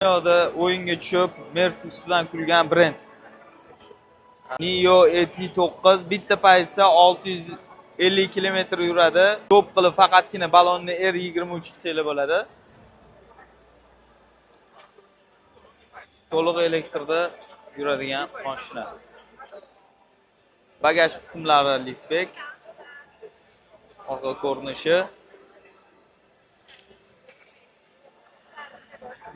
Dunyoda o'yinga tushib, Mercedes ustidan kulgan brend. NIO ET9 bitta paysa 650 kilometr yuradi. To'p qilib faqatgina balonni R23 qilsanglar bo'ladi. To'liq elektrda yuradigan mashina. Bagaj qismlari liftback. Orqa ko'rinishi.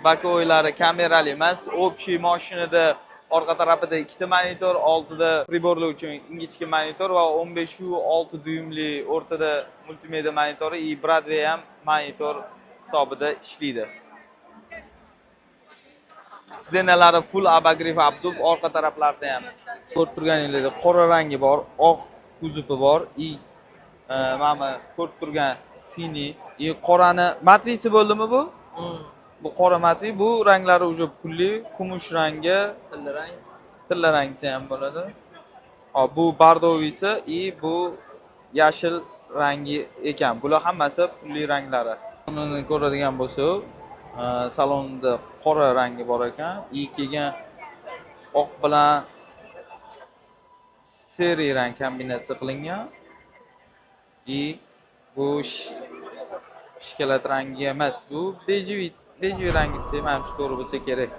Bakoylari kamerali emas. Общий mashinada orqa tarafida ikkita monitor, oldida priborlar uchun ingichka monitor va 15.6 dyumli o'rtada multimedia monitori и Bradway ham monitor hisobida ishlaydi. Sidenalari full обогрев обдув orqa taraflarida ham. Ko'rib turganingizdek qora rangi bor, oq kuzovi bor и mana bu ko'rib turgan siniy и qorani matvisi bo'ldimi bu? Bu qora matvi, bu ranglari уже pulli, kumush rangi, Tilla rang. Tilla rang desa ham bo'ladi. Hop, bu bardovisi и bu yashil rangi ekan. Bular hammasi pulli ranglari. Buni ko'radigan bo'lsak, salonda qora rangi bor ekan и keyin oq bilan seriy rang kombinatsiya qilingan. И bu shokolad rangi emas, bu bejiviy, bejiviy rangi desak, manimcha to'g'ri bo'lsa kerak.